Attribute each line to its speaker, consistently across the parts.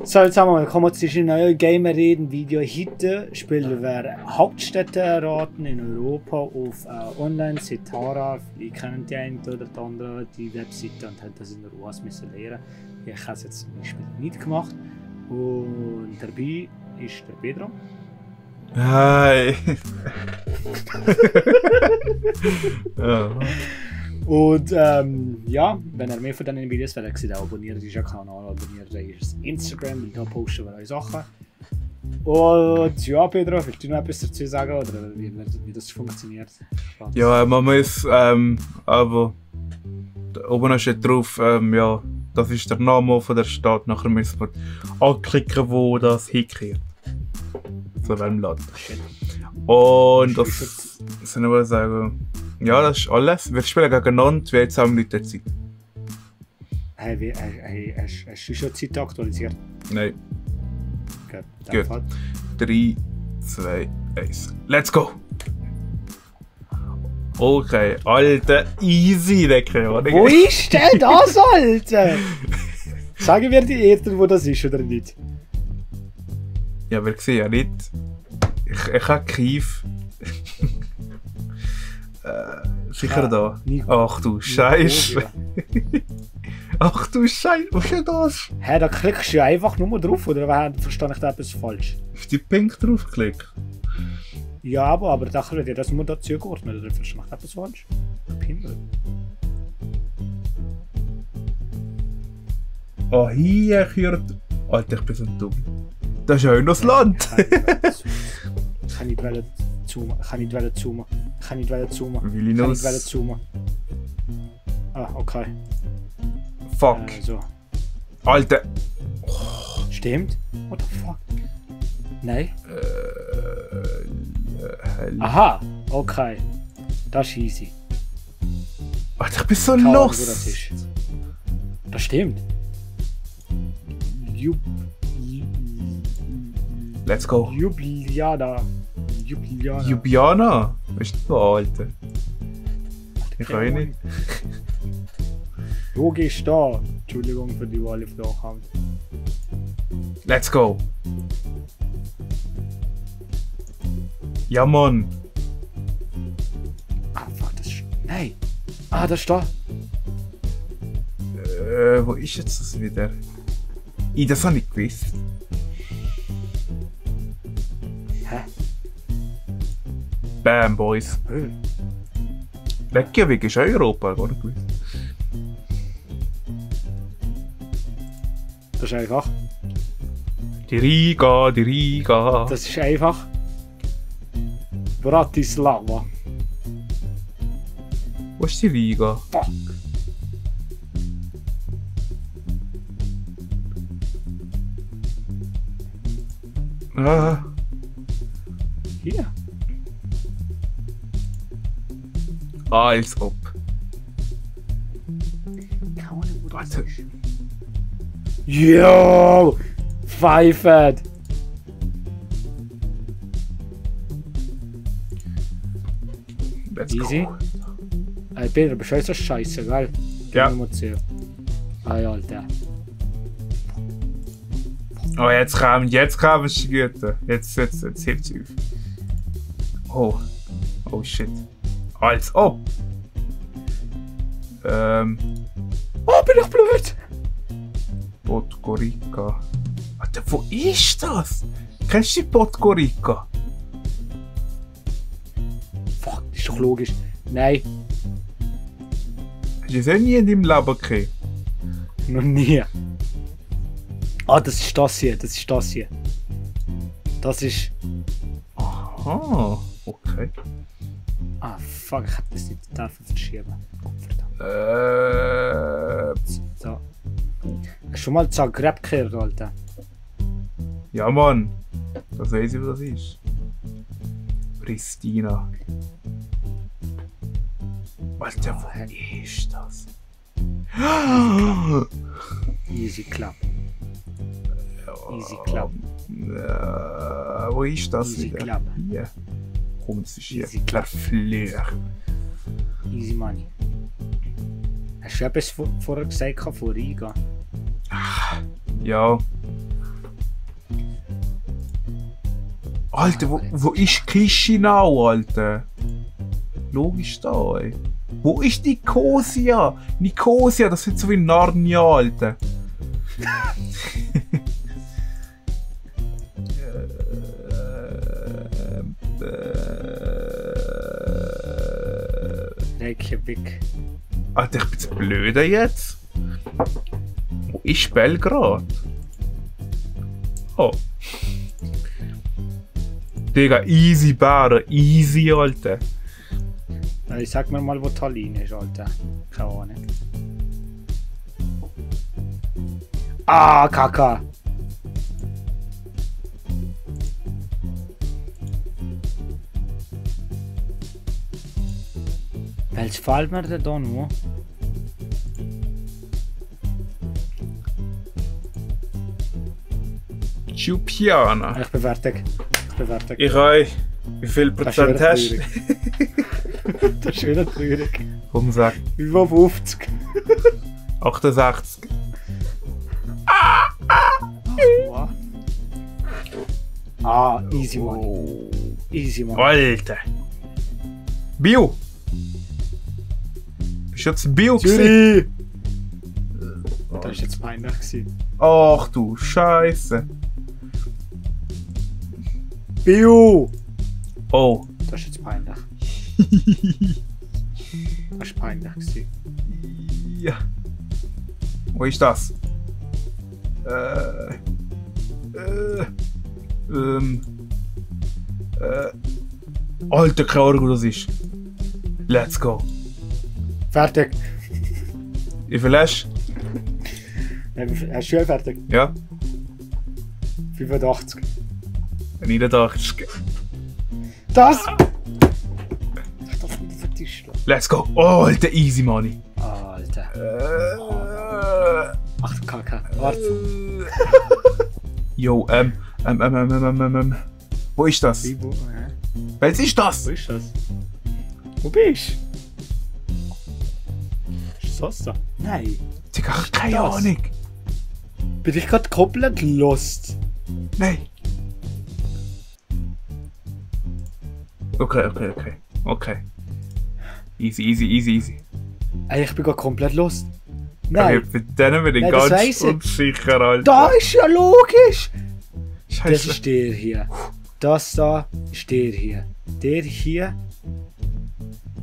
Speaker 1: So, jetzt haben wir willkommen zu diesem neuen Gamer-Reden-Video. Heute spielen wir Hauptstädte erraten in Europa auf online Setara. Vielleicht kennen die einen oder die andere die Webseite und haben das in der UAS müssen lernen. Ich habe es jetzt zum Beispiel nicht gemacht. Und dabei ist der Pedro.
Speaker 2: Hi! Ja.
Speaker 1: Und ja, wenn ihr mehr von diesen Videos wollt, seht, abonniert unseren Kanal, abonniert unser Instagram, weil da posten wir eure Sachen. Und ja, Pedro, willst du noch etwas dazu sagen, oder wie das funktioniert?
Speaker 2: Ja, man muss aber da oben steht drauf, ja, das ist der Name von der Stadt. Nachher müssen wir anklicken, wo das hinkehrt. Zu welchem Land. Und das soll ich mal sagen. Ja, das ist alles. Wir spielen gegeneinander, wir haben 10 Minuten Zeit.
Speaker 1: Hey, hast du schon die Zeit aktualisiert?
Speaker 2: Nein.
Speaker 1: Gut.
Speaker 2: 3, 2, 1. Let's go! Okay, Alter, easy, der Kreanik.
Speaker 1: Wo ist denn das, Alter? Sagen wir die Eltern, wo das ist, oder nicht?
Speaker 2: Ja, wir sehen ja nicht. Ich habe Kief. Sicher da. Ach du Scheiße. Ach du Scheiße, was ist denn das?
Speaker 1: Hä, da klickst du einfach nur drauf, oder verstehe ich da etwas falsch?
Speaker 2: Auf die Pink draufklicken?
Speaker 1: Ja, aber da wird ja das nur dazu geordnet, oder verstehe ich da etwas falsch? Pimmel.
Speaker 2: Oh, hier gehört. Alter, ich bin so dumm. Das ist ja auch noch das Land.
Speaker 1: Ich kann nicht zoomen.
Speaker 2: Will ich noch?
Speaker 1: Zoomen. Ah, okay.
Speaker 2: Fuck.
Speaker 1: So.
Speaker 2: Alter.
Speaker 1: Stimmt? What the fuck? Nein? Aha, okay. Das ist easy.
Speaker 2: Alter, ich bin so
Speaker 1: Keine Ahnung, wo
Speaker 2: los.
Speaker 1: das ist. Das stimmt.
Speaker 2: Let's go.
Speaker 1: Ljubljana.
Speaker 2: Ljubljana? Was ist das da, Alter? Ich kann nicht.
Speaker 1: Wo gehst du da? Entschuldigung für die alle Fragen haben.
Speaker 2: Let's go. Ja, Mann.
Speaker 1: Ah, fuck, das ist... Nein! Ah, das ist da!
Speaker 2: Wo ist jetzt das wieder? Das habe ich gewusst.
Speaker 1: Hä?
Speaker 2: Bam, Boys. Reykjavik ist Europa, gar nicht gewusst.
Speaker 1: Das ist einfach.
Speaker 2: Die Riga.
Speaker 1: Das ist einfach. Bratislava.
Speaker 2: Wo ist die Riga?
Speaker 1: Fuck.
Speaker 2: Ah.
Speaker 1: Hier.
Speaker 2: Als ob.
Speaker 1: Keine Ahnung, wo das
Speaker 2: Warte.
Speaker 1: ist. Yo! Pfeifert!
Speaker 2: Let's
Speaker 1: Easy.
Speaker 2: go.
Speaker 1: Ey, Peter, bist du so scheiße, gell?
Speaker 2: Ja.
Speaker 1: Ay, Alter.
Speaker 2: Oh, jetzt kam es die Güte. Jetzt hebt sie auf. Oh shit. Als ob.
Speaker 1: Oh, bin ich blöd!
Speaker 2: Podgorica. Alter, wo ist das? Kennst du die Podgorica?
Speaker 1: Fuck, ist doch logisch. Nein,
Speaker 2: Hast du das auch nie in deinem Leben gesehen?
Speaker 1: noch nie. Ah, das ist das hier. Das ist...
Speaker 2: Aha, okay.
Speaker 1: Ah, fuck, ich hab das nicht verschieben. Verdammt. So. Hast du schon mal Zagreb gehört, Alter?
Speaker 2: Ja, Mann. Das weiß ich, was das ist. Pristina. Alter, wo ist das?
Speaker 1: Easy Club. Easy Club.
Speaker 2: Wo ist das
Speaker 1: Easy
Speaker 2: wieder?
Speaker 1: Club.
Speaker 2: Hier. Komm, das ist hier.
Speaker 1: Easy Club.
Speaker 2: Fleur.
Speaker 1: Easy Money. Hast du etwas vorher gesagt von Riga?
Speaker 2: Ja, Alter, wo ist Chisinau, Alter? Logisch da, ey. Wo ist Nikosia? Nikosia, das ist so wie Narnia, Alter.
Speaker 1: Reykjavik.
Speaker 2: Alter, ich bin zu blöd jetzt. Wo ist Belgrad? Oh. Digga, easy Bären, easy, Alter.
Speaker 1: Ich sag mir mal, wo Tallinn ist, Alter. Keine Ahnung. Ah, Kaka! Welches fällt mir denn da nur?
Speaker 2: Ljubljana.
Speaker 1: Ich bin fertig.
Speaker 2: Ich euch. Wie viel Prozent hast du?
Speaker 1: Das ist wieder traurig.
Speaker 2: Komm, sag.
Speaker 1: Wie viel 50?
Speaker 2: 68.
Speaker 1: Ah, easy money. Easy money.
Speaker 2: Alter. Bio. Bist du jetzt Bio gewesen?
Speaker 1: Zürich! Das war jetzt peinlich gewesen.
Speaker 2: Ach du Scheiße.
Speaker 1: Bio!
Speaker 2: Oh.
Speaker 1: Das ist jetzt peinlich. Das war peinlich gewesen.
Speaker 2: Ja. Wo ist das? Alter, keine Ahnung, wo das ist. Let's go.
Speaker 1: Fertig.
Speaker 2: Wie viel hast
Speaker 1: Hast du schon fertig?
Speaker 2: du? Ja?
Speaker 1: 85.
Speaker 2: 89.
Speaker 1: Das! Ich darf nicht auf den Tisch schlagen.
Speaker 2: Let's go. Oh, Alter, easy money.
Speaker 1: Alter. Ach du Kacke. Warte.
Speaker 2: Jo, wo ist das?
Speaker 1: Wo
Speaker 2: Welches ist das?
Speaker 1: ist das? Wo bist du? Ist das da? Nein.
Speaker 2: Digga, keine
Speaker 1: das?
Speaker 2: Ahnung.
Speaker 1: Bin ich gerade komplett lost?
Speaker 2: Nein. Okay. Easy.
Speaker 1: Ey, ich bin gerade komplett lost.
Speaker 2: Okay,
Speaker 1: Nein.
Speaker 2: bei denen bin ich
Speaker 1: Nein, das weiss
Speaker 2: ganz
Speaker 1: ich.
Speaker 2: unsicher, Alter.
Speaker 1: Da ist ja logisch! Das
Speaker 2: Scheiße.
Speaker 1: ist der hier. Das da ist der hier. Der hier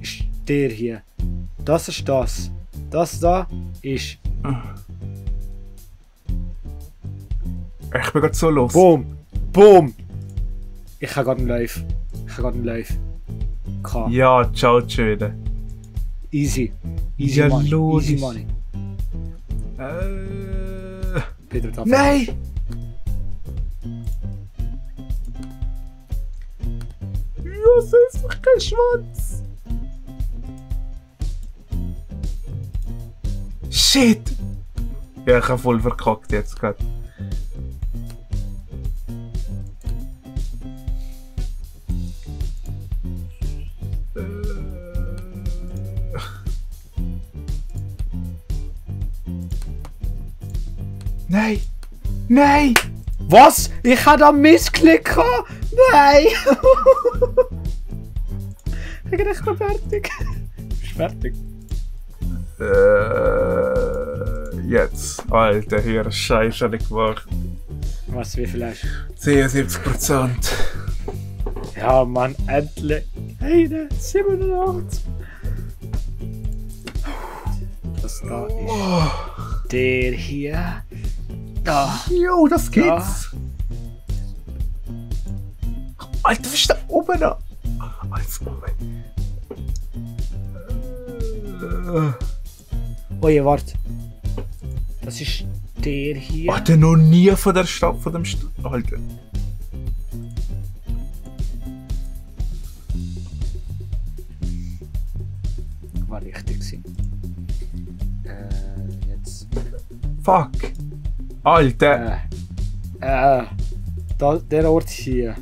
Speaker 1: ist der hier. Das ist das. Das da ist.
Speaker 2: Ich bin gerade so los.
Speaker 1: Boom! Boom! Ich habe gerade einen Live. K.
Speaker 2: Ja, ciao, tschüss.
Speaker 1: Easy.
Speaker 2: Ja,
Speaker 1: Money.
Speaker 2: logisch.
Speaker 1: Easy money. Peter darf.
Speaker 2: Nein! Ja, das ist doch kein Schwanz! Shit! Ja, ich habe voll verkackt jetzt gerade. Nein! Nein!
Speaker 1: Was? Ich habe da Missklick gehabt? Nein! Ich bin echt noch fertig. Bist du fertig?
Speaker 2: Jetzt. Alter, hier Scheiße nicht gemacht.
Speaker 1: Was, wie viel hast du?
Speaker 2: 72%.
Speaker 1: Ja, Mann, endlich. Hey, 87. Das da ist der hier. Da.
Speaker 2: Jo, das geht's. Alter, was ist da oben da? Also,
Speaker 1: Oh je, warte. Das ist der hier.
Speaker 2: Alter, noch nie von der Stadt, von dem Alter.
Speaker 1: War richtig gewesen. Jetzt.
Speaker 2: Fuck. Alter.
Speaker 1: Der Ort hier.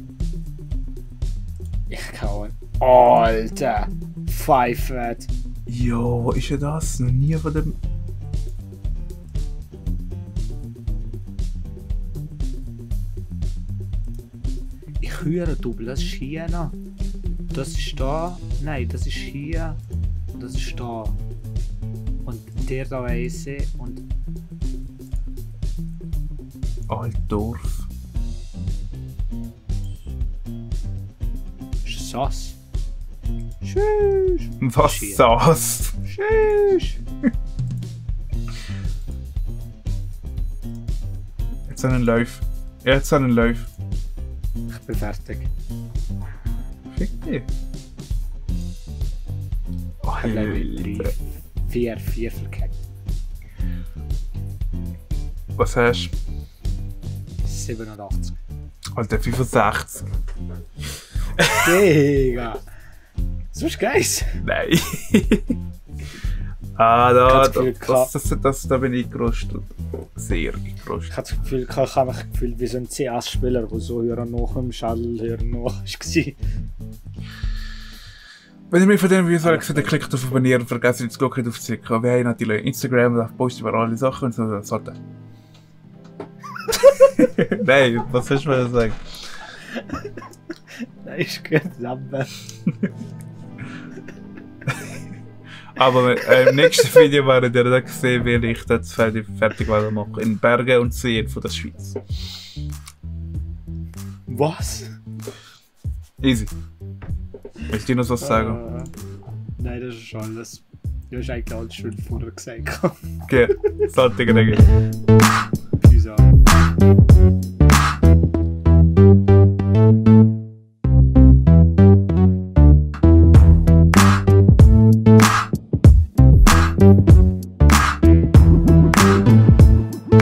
Speaker 1: Ich kann. Alter! Pfeifert!
Speaker 2: Jo, wo ist denn das? Noch nie von dem.
Speaker 1: Ich Kühe-Double, das ist hier noch. Das ist da. Nein, das ist hier. Und das ist da. Und der da weiss ich. Und
Speaker 2: Altdorf.
Speaker 1: ist das? Tschüss.
Speaker 2: Was
Speaker 1: Shit.
Speaker 2: das?
Speaker 1: Tschüss.
Speaker 2: Jetzt einen Lauf. Jetzt einen Lauf.
Speaker 1: Ich bin fertig.
Speaker 2: Fick dich. Oh,
Speaker 1: Ich habe Level 3. 4 verkackt.
Speaker 2: Was hast
Speaker 1: 87.
Speaker 2: du? Alter, 65.
Speaker 1: Digga. So ist geis.
Speaker 2: Nein. Da,
Speaker 1: Ich hab das Gefühl,
Speaker 2: da bin ich gerostet. Sehr gerostet.
Speaker 1: Ich habe das Gefühl, ich habe mich gefühlt wie so ein CS-Spieler, der so höher nach dem Schall höher nach war.
Speaker 2: Wenn ihr mir von dem Video sagt, dann klickt auf Abonnieren und vergesst nicht, das Glocke aufzuklicken. Wir haben natürlich Instagram, da posten wir alle Sachen und so Sorten. Nein, was soll ich mal sagen?
Speaker 1: Nein, ist gut zusammen.
Speaker 2: Aber im nächsten Video werdet ihr dann sehen, wie ich das fertig machen in Bergen und Seen von der Schweiz.
Speaker 1: Was?
Speaker 2: Easy. Willst du noch was sagen?
Speaker 1: Nein, das ist alles. Du hast eigentlich alles schon vorher gesagt.
Speaker 2: Okay, sollte ich